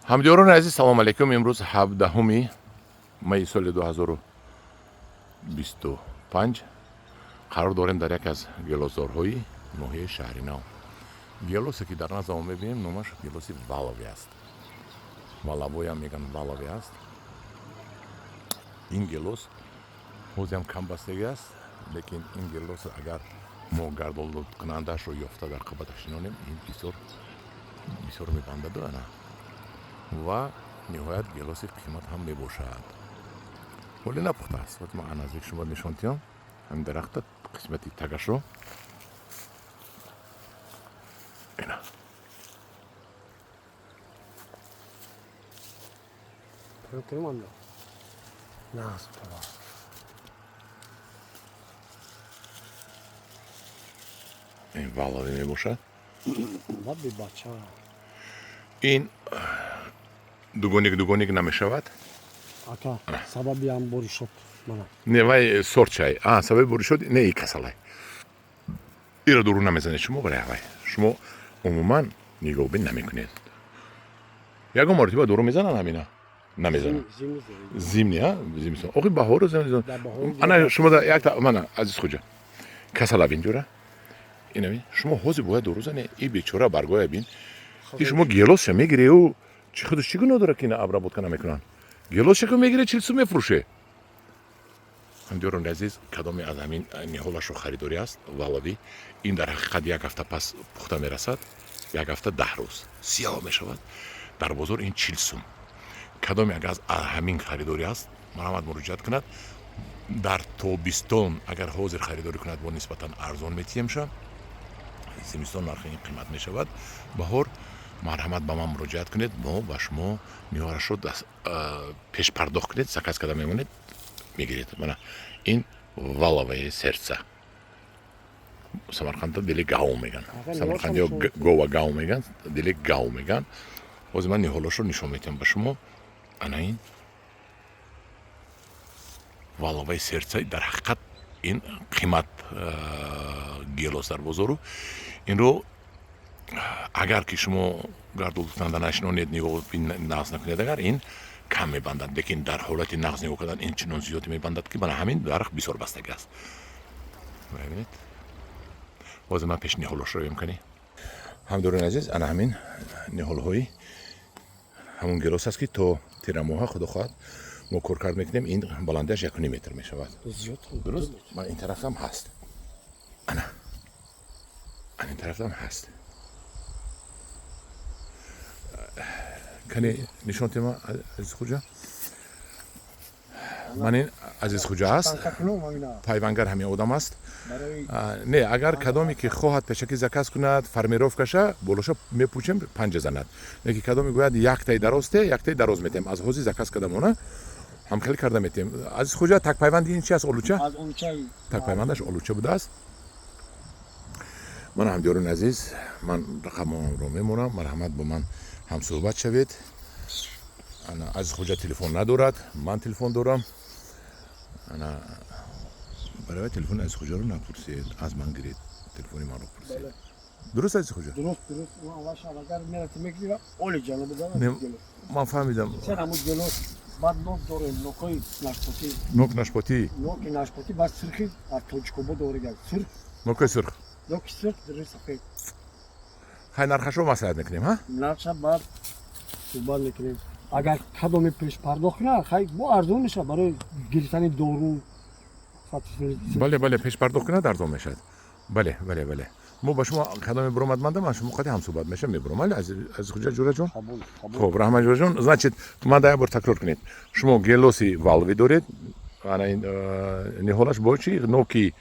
Ҳамдиёрони азиз, салом алейкум. Имрӯз 17 майи соли 2025 қарор дорем дар яке аз гелосзорҳои ноҳияи Шаҳри Нав. Гелосе, ки дар назди мо мебинем, номаш гелоси валове аст. Валавоям мегӯянд, валове аст. Ин гелос ҳозиам камбастагӣ аст, лекин ин гелос, агар мо гардолудкунандаашро ёфта дар қабаташ шинонем, ин бисёр бисёр мебандаду ана ва ниҳоят гелоси қимат ҳам мебошад. Ҳоле напухта аст. Вот ман наздик шумо нишон диҳам ҳамин дарахта, қисмати тагашро. Ина. Ин валове мебошад. Ин дугоник дугоник намешавад. Ака, сабаби ҳам боришот мана. Не, вай сорчай. А, сабаби боришот не, и касалай. Иро дуру намезанед шумо, вале вай. Шумо умуман нигоҳбин намекунед. Ягон маротиба дуру мезананд ҳамина? Намезананд. Зимни, а? Зимистон. Охи баҳору зимистон. Ана шумо да якта мана, Азиз Хуҷа. Касала бин, ҷура. Ина шумо ҳозир бояд дуру зане, и бечора баргоя бин. И шумо гелосша мегирею чӣ худаш чӣ гуноҳ дорад, ки ина обработка намекунанд? Гелосша ки мегире, 40 сум мефурӯше. Ҳамдиёрони азиз, кадоме аз ҳамин ниҳолашро харидорӣ аст, валавӣ, ин дар ҳақиқат як ҳафта пас пухта мерасад, як ҳафта 10 рӯз сиёҳ мешавад. Дар бозор ин 40 сум. Кадоме агар аз ҳамин харидорӣ аст, марҳамат, муроҷиат кунад. Дар тобистон агар ҳозир харидорӣ кунад, бо нисбатан арзон метиҳемша. Зимистон нархи ин қимат мешавад. Баҳор марҳамат, ба ман муроҷиат кунед, мо ба шумо ниҳолашро пешпардохт кунед, заказ карда мемонед, мегиред. Мана ин валовое сердце. Самарқанда дили гав меган. Самарқандиё гова гав меган, дили гав меган. Ҳозир ман ниҳолашро нишон медиҳам ба шумо. Ана ин валоваи сердце, дар ҳақиқат ин қимат гелос дар бозору. Инро агар ки шумо гардолудкунанда нашинонед, нигоҳ нағз накунед, агар ин кам мебандад, лекин дар ҳолати нағз нигоҳ кардан ин чунон зиёд мебандад, ки мана ҳамин дарахт бисёр бастагӣ аст. Мебинед, ҳозир ман пеш ниҳолошро равем. Кани, ҳамдорони азиз, ана ҳамин ниҳолҳои ҳамон гелос аст, ки то тирамоҳа, худо хоҳад, мо коркард мекунем. Ин баландиаш 1,5 метр мешавад, дуруст? Ман ин тарафам ҳаст, ана ана ин тарафам ҳаст. Кани, нишон тема, Азиз Хуҷа. Ман ин Азиз Хуҷа аст, пайвангар ҳамин одам аст. Не, агар кадоме ки хоҳад пешакӣ заказ кунад, формировкаша болоша мепӯчем, панҷа занад. Не ки кадоме гӯяд яктаи дароз те, яктаи дароз метем. Аз ҳозир заказ кардамона ҳамхел карда метем. Азиз Хуҷа, такпайванди ин чи аст? Олуча, такпайвандаш олуча будааст. Ман, ҳамдиёрони азиз, ман рақамамро мемонам, марҳамат, бо ман ҳамсӯҳбат шавед. Ана Азиз Хуҷа телефон надорад, ман телефон дорам. Ана барои телефони Азиз Хуҷаро напурсед, аз ман гиред, телефони маро пурсед. Дуруст, Азиз Хуҷа? Дуруст, дуруст. Агар мерати мегирӣ, оли ҷаноб. Ман фаҳмидам. Баъд нок дорем, нокҳои нашпотӣ. Нок нашпотӣ. Ноки нашпотӣ, баъд сирхи аз Тоҷикобод оварда, сурх. Нокҳои сурх. Ноки сурх, дурӯи сафед. Хай, нархашро маслиҳат мекунем, ҳа? Нархша баъд суҳбат мекунем. Агар кадоме пешпардохт кунад, хай, бо арзон мешавад барои гирифтани дору. Бале, бале, пешпардохт кунад, арзон мешавад. Бале, бале, бале. Мо ба шумо кадоме биромад, ман шумо қати ҳамсӯҳбат мешавам, мебурам. Бале, Азиз Хуҷа, ҷураҷон. Хуб, раҳмат, ҷураҷон. Значит, ман да як бор такрор кунед. Шумо гелоси валви доред, ана ин ниҳолаш бо чи? Ноки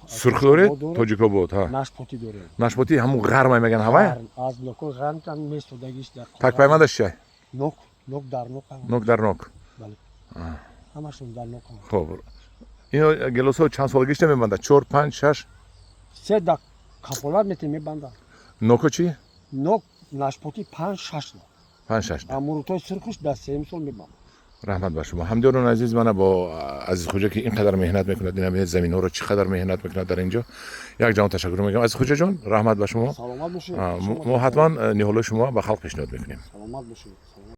сурх доред, Тоҷикобод, ҳа. Нашпотӣ дорем. Нашпотӣ ҳамун ғармай меган, ҳавай? Аз нокои ғарм там месодагиш. Такпайвандаш чай? Нок, нок дар нок. Нок дар нок. Бале. Ҳамашон дар нок. Хуб. Ино гелосҳо чанд солагиш мебандад? Чор, панҷ, шаш? Се да кафолат метем, мебандад. Ноко чӣ? Нок нашпотӣ 5-6. 5-6. А мурутои сурхуш дар сеюм сол мебандад. Раҳмат ба шумо, ҳамдиёрони азиз. Мана бо Азизхоҷа, ки ин қадар меҳнат мекунад. Ина бинед, заминҳоро чӣ қадар меҳнат мекунад дар инҷо. Як ҷаҳон ташаккур мегӯям, Азизхоҷаҷон, раҳмат ба шумо. Саломат бошед. Мо ҳатман ниҳолҳои шумо ба халқ пешниҳод мекунем. Саломат бошед, саломат.